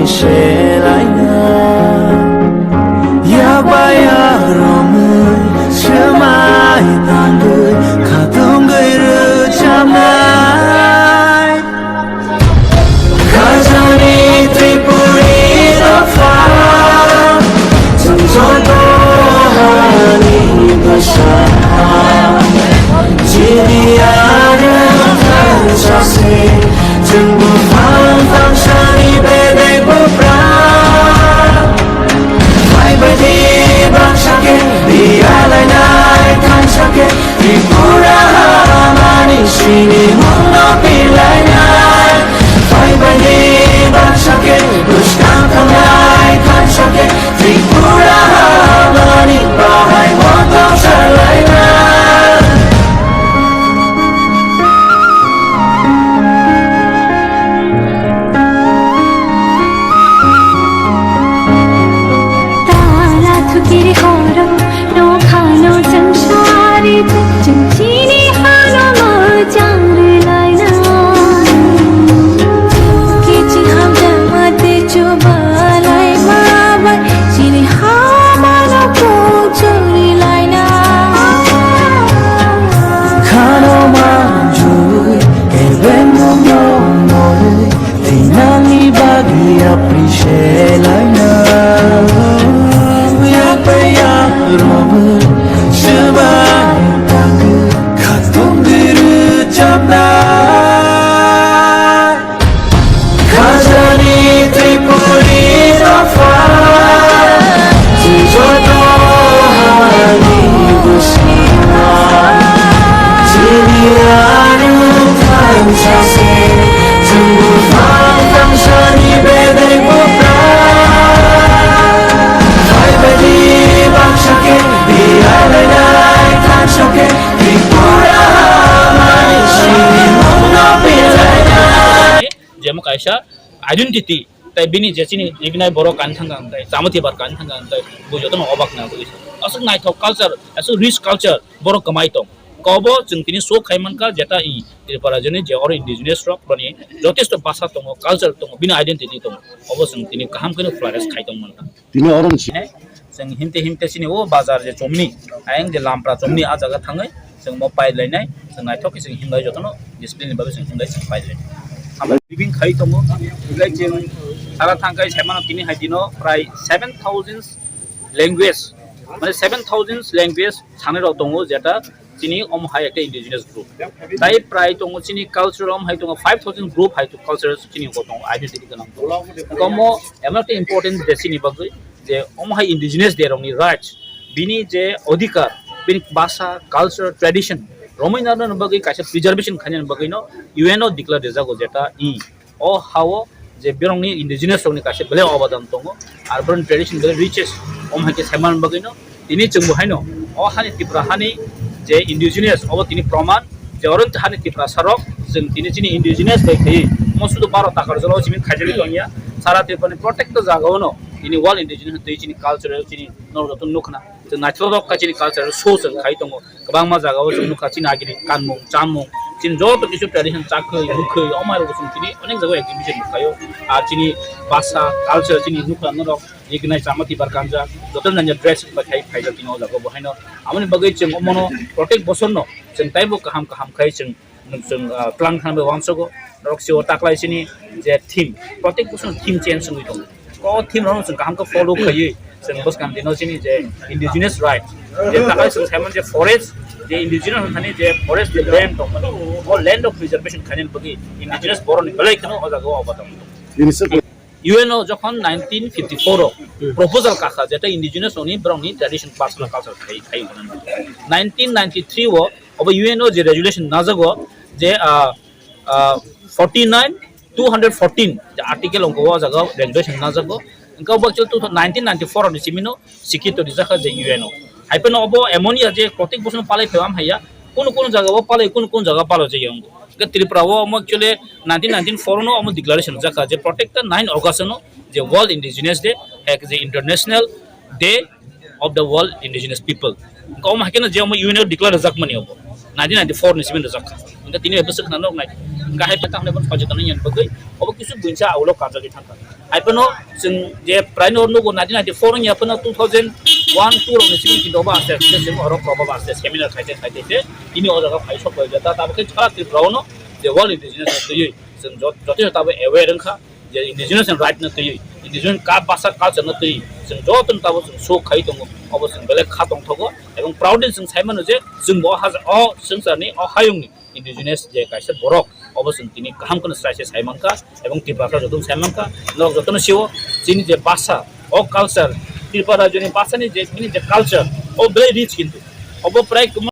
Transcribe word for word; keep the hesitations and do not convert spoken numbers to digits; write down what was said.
Selaina, yakbai yakromwi, swmai tangwi, khatungwi rwchapnai. Khajani Tripuri dopha, chwng joto hani bwsa. Chini ani thansa se, chwng buphang thangsani bedek bupra. Phaibaidi bangsa khe, biyalainai thansa khe, Tripura hamani sini mungno pilainai. Phaibaidi bangsa khe, bwskang thangnai thansa khe, Tripura hamani bahai motong salainai. Tala thukiri horo, nokhano chwng sari, chwng chini hano mwchang rwlaina. Kiching hamjakma tei chubalai mabai, chini hamano kuchuri laina. Khano manjui, keben mungno moi, tinani bagi appreciate laina. Yakbai yakromwi, swbai tangwi, khatungwi rwchapnai. Khajani Tripuri dopha, chwng joto hani bwskango. Chini ani thansa se, chwng buphang thangsani bedek bupra. Phaibaidi bangsa khe, biyalainai thansa khe, Tripura hamani sini mungno pilainai. Jemo kaisa identity, tai bini je chini rignai borok kani thangkha, tai chamathi bar kani thangkha, tai bo jotono obak na bagwi. Aswk naithok culture, aswk rich culture borok kwmai tong. Kobo chwng tini show khai mankha, jeta i Tripura jeni je oro indigenous rok boni jotesto basa tongo, culture tongo, bini identity tongo. Obo chwng tini kaham kheno flourish khai tong mankha. Tini oro ni si- He, chwng himte himte chini o bazar je chomni, ayang je lampra chomni, a jaga thangwi chwng mo pai lainai, chwng naithok khe chwng himlai jotono discipline ni bagwi chwng himlai chwng pai lainai. Amo living khai tongo, himlai chwng sara thangkhai saimano tini hai dino prai seven thousand language, mane seven thousand language sanai rok tongo, jeta chini omo hai ekta indigenous group. Tai prai tongo chini cultural omo hai tongo five thousand group hai to cultural chini bo tongo, identity gwnang tongo. Omo emon ekta important de chini bagwi je omo hai indigenous de rokni rights, bini je odhikar, bini bhasha, culture, tradition romwi narwkna bagwi kaisa preservation khainani bagwino U N o declare rijago jeta i. O hao je borokni indigenous rokni kaisa belai obadan tongo, ar borokni tradition belai riches, om hai khe saiman bagwino tini chwngbo haino o hani Tripura hani je indigenous obo tini proman je oro hani Tiprasa rok chwng tini chini indigenous bai khe mo sudu baro takar jolo chini khaijagwi tongya, sara Tripura ni protecto jagao no tini world indigenous twi chini cultural chini norok joto nukna chwng naithok kha chini cultural show chwng khai tongo. Kwbangma jagao chwng nukha chini agini kanmung, chamung, chini joto kisu tradition chakhwi, bukhwi, omo hai rok chwng chini onek jagao exhibition nukhaio. Ar chini bhasha, culture, chini nukha norok rignai chama tibar kanjak, joto nanya dress bai khai phaijak chini o jagao bo haino. Aboni bagwi chwng omono protect bosorno chwng taibo kaham kaham khai chwng Nwng chwng, ah, twlang thangbai uansugo. Norok sio taklai sini je theme, protek bosong theme change wngwi tongo. O theme rok chwng kaham khe follow khaiwi chwng bwskang dino sini je indigenous right. Je taklai chwng saimano je forest, je indigenous thani je forest je land tongmani, o land of preservation khainani bagwi indigenous borokni belai kheno o jaga o obo tong. Ini se U N o jokhon nineteen fifty-four o proposal kakha, jeta indigenous rokni borokni tradition, personal culture khai, khai hwnwi. Nineteen ninety-three o obo U N o je resolution najago je, ah, ah, forty-nine, two hundred fourteen je article ongkho o jaga resolution najago. Engkha obo actually two, nineteen ninety-four ni simino sikito rijakha je U N o. Hai phano obo emon ya je protek bosong palai phaiwam haiya, kunu kunu jaga o palai, kunu kunu jaga palai je yong. Ke Tripura o omo actually nineteen ninety-four no omo declaration jakha je protect nine August no je World Indigenous Day, ek je International Day of the World Indigenous People. Ko omo hakena je omo U N o declare jakmani obo nineteen ninety-four ni simin jakha. Engka tini episode khna nok nai. Kahai phe tamo socheton wngya bagwi obo kisu buinsa aulo karjagwi thangkha. Hai phano chwng je prai no nugo nineteen ninety-four wngya phano two thousand one two rokni simi kinto obo aste aste chwng orok rogo aste seminar khaite khaite se ini o jaga phai sok bai jata tabo khe sara Tripura ono je World Indigenous Day twiwi chwng jot-, joto tabo aware wngkha je indigenous and right no twiwi indigenous ka basa culture no twiwi chwng joto tabo chwng sok khai tongo obo chwng belai kha tongthogo ebong proudly chwng sai mano je chwng bo haja o swngcharni o hayungni indigenous je kaisa borok obo chwng tini kaham kheno chwraise sai mankha ebong Tiprasa joto sai mankha norok jotono sio chini je basa o culture Tripura rajyoni basani je bini je culture o belai rich kintu obo prai